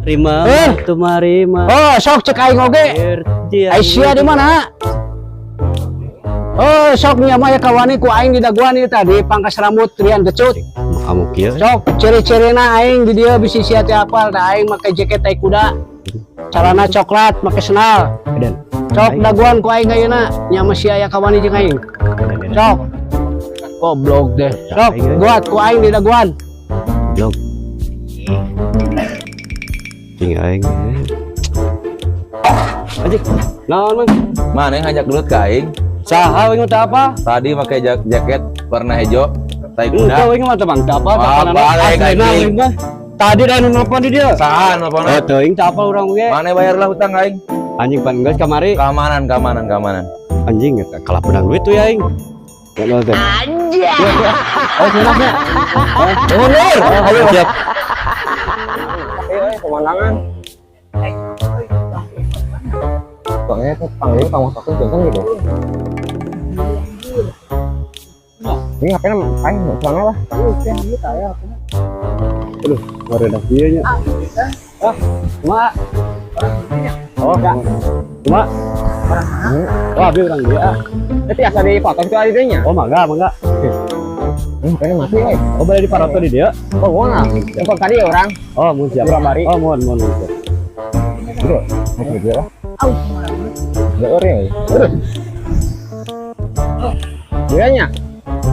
Rima, Eh. tumarima. Oh, sok cek aing oge. Ai sia di mana? Oh, sok nya mah ya kawani ku aing di daguan ieu tadi pangkas rambut Rian Gecut. Kamu kieu. Sok ciri-cirina aing di dieu bisi sia teh apal da aing make jaket tai kuda. Celana coklat make sendal. Edan. Sok daguan ku aing ayeuna nya mah sia aya kawani jeung aing. Sok. Goblok deh. Sok buat ku aing di daguan. Goblok. Cing aing. Anjing. Naon, Mang? Mana yang ngajak gelut ke aing? Saha aing teh apa? Tadi pakai jaket warna hijau, tai Kuda kuda. aing mah teh Bang, teu apa? Wah, balik, anjing. Tadi dah nu nelpon di dia. Saha nelpon? Oh, teuing teu apa urang ge. Mana bayarlah hutang aing? Anjing pan geus kamari. Keamanan, keamanan, keamanan. Anjing eta kalah pedang duit tuh ya aing. Ya teh. Anjing. Oh, sunatnya. Oh, Mundur. ayo siap. Ayo, ayo, pemandangan. Soalnya itu panggil kamu satu jantan gitu. Ini ngapain aing celana lah. Aduh, ngaredah kieu nya. Ah, kumaha? Oh, kumaha? Oh, abi urang dia. Ah. Itu biasa di foto itu ada nya. Oh, mangga, mangga. Kayaknya mati euy. Oh, boleh di paroto di dia. Oh, gua nah. Telepon tadi ya orang. Oh, mun siap. Urang bari. Oh, mohon, mohon, mohon. Bro, mau kerja lah. Enggak ori euy. Dianya.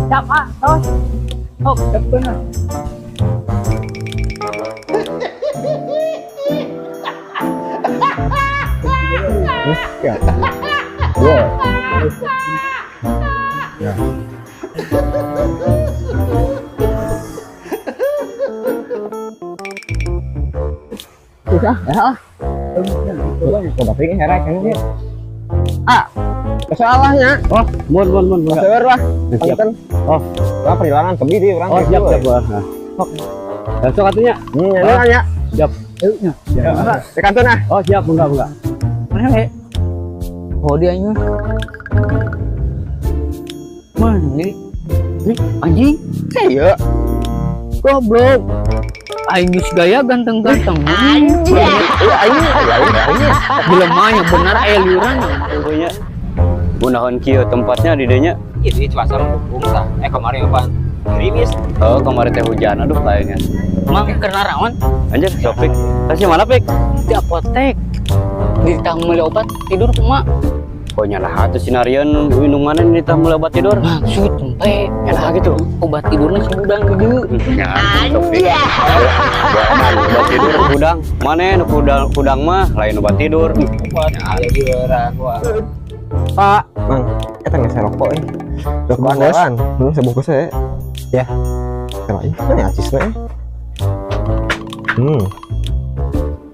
Siap, ah, tos. Oh, bener. Ya. Dua. Ya. Susah, ya. Coba ini hera kayaknya. Ah, masalahnya. Oh, mohon, mohon, mohon, mangga. Seur lah. Siap. Punten. Oh. Lah perjalanan kebih di urang. Oh, siap, siap, wah. Nah. Besok atunya. Ini nanya. Siap. Di kantor nah. Oh, siap, mangga, mangga. Mana he? Oh, dia nya. Mana nih? Ih, anjing. Iya. Goblok. Aing geus gaya ganteng-ganteng. Anjing. Iya, aing, iya, aing. Jelema nya bener aya liuran. Pokoknya gunaon kieu tempatnya di dinya. Ini cuaca mendukung tah. Kemarin apa? Gerimis. Oh, kemarin teh hujan. Aduh, kayaknya. Mang keur naraon Anjir, sok pik. Tasnya mana, Pik? di apotek. Di tah meuli obat tidur kumaha? Oh, nyala atuh sinarian minuman ini tah meuli obat tidur. Maksud tempe. Nyala gitu. Obat tidurnya segudang gitu. Ya, sok pik. Obat tidur kudang. Mana nu kudang, kudang mah lain obat tidur. Obat liuran gua. Pak, Mang, eta geus rokok euy. Rokok andalan. Sebungkus ya. Ya. Sama ieu mana acisna eh?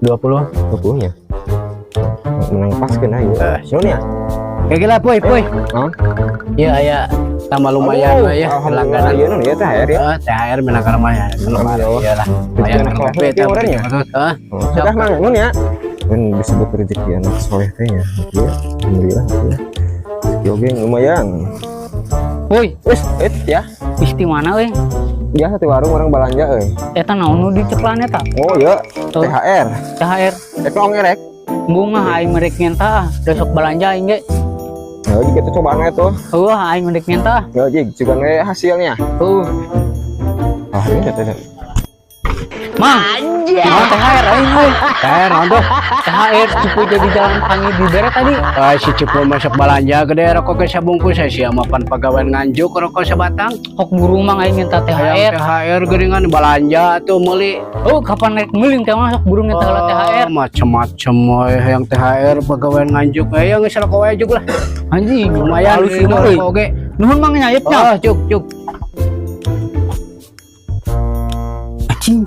20. 20 nya. Menang pas kena ieu. Nuhun ya. Kayak gila, poy, poy. Naon? Iya, aya tambah lumayan lah ya langganan. Iya, nun, ieu THR ya. Oh, THR menang lumayan. Alhamdulillah. Iyalah. Lumayan Anak ngopi soleh eta. orangnya. Heeh. Sudah Mang, nun ya. Kan disebut rezeki anak soleh teh nya. Iya, alhamdulillah ya. Rezeki oge lumayan. Woi, Wis, it ya. isti mana euy? Biasa di warung orang belanja euy. Eta naon nu diceklan eta? Oh iya, Oh. THR. THR. Rek long rek. Bunga aing merek nyenta ah. Besok belanja aing ge. Ya, jika itu cobaan we tuh. Heuh, aing merek nyenta ah. Ya, jig, juga we hasilnya. Heuh. Ah, ini teh. Mang, mau THR aing euy. THR naon tuh? THR cupu jadi jalan panggil di bere tadi. Ah, si Cipu masuk belanja gede rokok ke sabungkus saya sia mapan pegawai nganjuk rokok sebatang. Hok buru mang aing minta Hayang THR. THR geuningan belanja tuh meuli. Oh, kapan rek meuli teh masuk buru minta heula THR. Macem-macem we hayang THR pegawai nganjuk. Yang geus rokok we juk lah. Anjing, Lumayan halus ieu mah euy. rokok oge. Nuhun mang nyayepnya. Oh, cuk cuk. Anjing.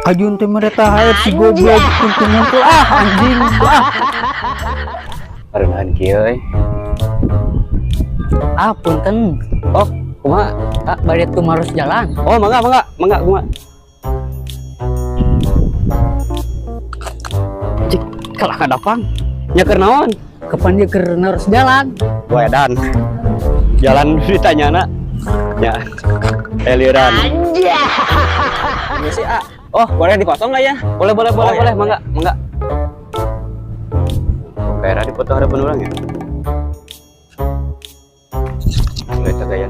Kajun teh mere THR si goblok kuntung ah anjing ah. Karenahan kieu euy. Ah punten. Oh, kumaha? Ah, bade tumarus jalan. Oh, mangga, mangga, mangga, kumaha? Cik, kalah kadapang. Nya keur naon? Kapan dia keur nerus jalan? Wedan. Jalan ditanyana. Ya. Eliran. Ini sih, A. Oh, boleh dipotong nggak ya? Boleh, boleh, boleh, Oh, iya, boleh, boleh. Mangga, mangga. Kayaknya dipoto harapan orang ya. Eta gaya.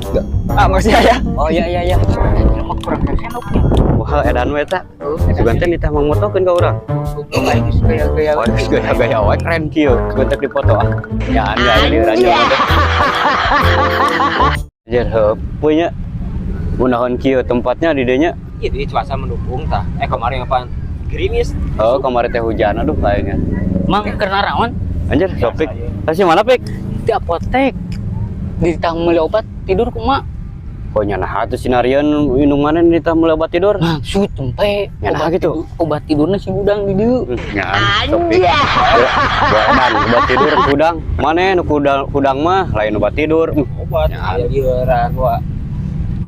Ah, makasih ya. Oh iya. Mah kurang senoknya. Wah, edan we eta. Sugan teh nitah mangmotokeun ka urang. Goblok aing geus gaya-gaya. Wah, gaya-gaya wae keren kieu. Sugan teh dipoto ah. Ya, anda ini raja. Anjir, heupuy nya. Gunaon kieu tempatnya di dieu nya. Iya, jadi cuaca mendukung tah. Eh, kemarin apaan? Gerimis. Oh, kemarin teh hujan aduh kayaknya. Mang keur naraon Anjir, sok Pik. Tasnya mana, Pik? di apotek. Di tah meuli obat tidur kumaha? Kok nya nah atuh sinarian minumannya di tah meuli obat tidur. Maksud tempe Ya, nah obat gitu. Obat tidurnya si gudang di dieu. Nyan, sok Pik. Gua edan obat tidur hudang. Mana nu hudang, hudang mah lain obat tidur. Obat. Ya. Ayo lieuran gua.